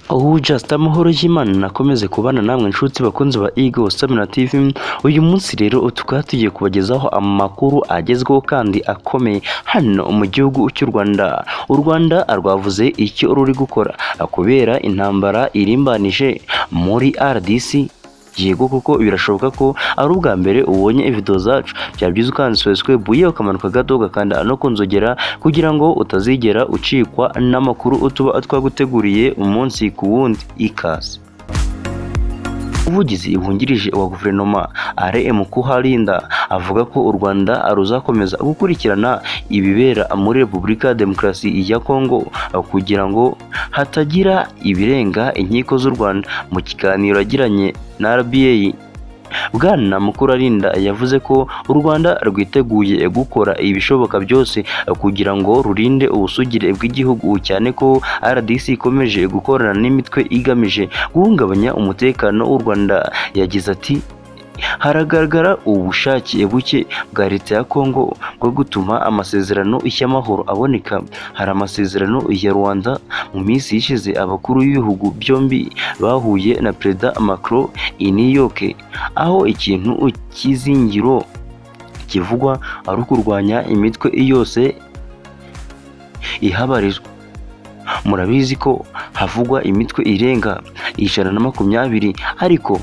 Ubu Just amahoro y'Imana akomeze kubana namwe nshuti bakunzi ba Eagle Stamina TV. Uyu munsi rero tukaba tugiye kubagezaho amakuru agezweho kandi akomeye hano mu gihugu cy'u Rwanda. U Rwanda rwavuze icyo ruri gukora kubera intambara irimbanije muri RDC. Yego, kuko birashoboka ko ari ubwa mbere ubonye video zacu, byaba byiza ukanze subscribe yewe ukamanuka gato ugakanda no kunzogera kugira ngo utazigera ucikwa n'amakuru tuba twaguteguriye umunsi ku wundi. Ikaze. Umuvugizi wungirije wa guverinoma, Alain Mukuralinda, avuga ko u Rwanda ruzakomeza gukurikirana ibibera muri Repubulika ya Demokarasi ya Kongo kugira ngo hatagira ibirenga inkiko z'u Rwanda. Mu kiganiro yagiranye na RBA, Bwana Mukuralinda yavuze ko u Rwanda rwiteguye gukora ibishoboka byose kugira ngo rurinde ubusugire bw'igihugu, cyane ko RDC ikomeje gukorana n'imitwe igamije guhungabanya umutekano w'u Rwanda. Yagize ati: "Haragaragara ubushake buke bwa leta ya Kongo bwo gutuma amasezerano y'amahoro aboneka. Hari amasezerano ya Luanda. Mu minsi ishize abakuru b'ibihugu byombi bahuye na Perezida Macron i New York, aho ikintu cy'izingiro kivugwa ari ukurwanya imitwe yose ihabarizwa. Murabizi ko havugwa imitwe irenga 120, ariko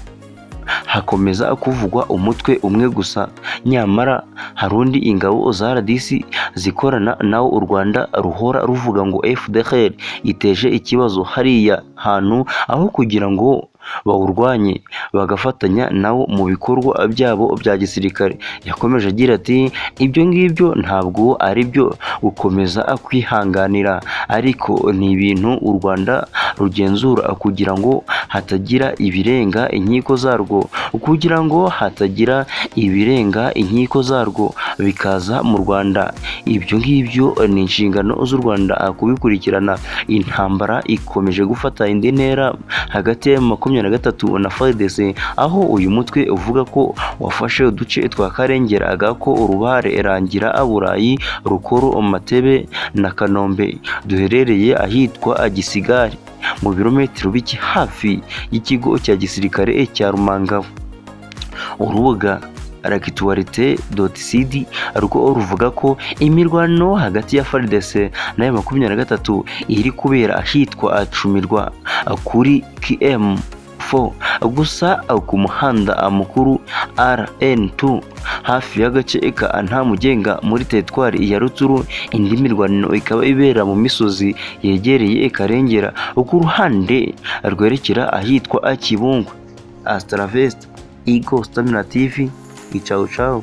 hakomeza kuvugwa umutwe umwe gusa, nyamara hari undi ingabo za RDC zikorana nawo. U Rwanda ruhora ruvuga ngo FDLR iteje ikibazo hariya hantu, aho kugira ngo bawurwanye bagafatanya nawo mu bikorwa byabo bya gisirikare." Yakomeje agira ati: "Ibyo ngibyo ntabwo ari byo gukomeza kwihanganira, ariko ni ibintu u Rwanda rugenzura kugira ngo hatagira ibirenga inkiko zarwo, kugira ngo hatagira ibirenga inkiko zarwo bikaza mu Rwanda. Ibyo ngibyo ni inshingano z'u Rwanda kubikurikirana." Intambara ikomeje gufata indi ntera hagati ya M23 na FARDC, aho uyu mutwe uvuga ko wafashe uduce twa Karengera, Gako, Urubare, Rangira, Burayi, Rukoro, Matebe na Kanombe duherereye ahitwa Gisigari, mu birometero bike hafi y'ikigo cya gisirikare cya Rumangabo. Urubuga l'actualite.cd rwo ruvuga ko imirwano hagati ya FARDC na M23 iri kubera ahitwa Cumirwa kuri KM 4 gusa ku muhanda mukuru RN2, hafi y'agace ka Ntamugenga muri teritwari ya Rutshuru. Indi mirwano ikaba ibera mu misozi yegereye Karengera ku ruhande rwerekera ahitwa Kibungwe. Hasta la vista, Eagle Stamina TV, ciao ciao.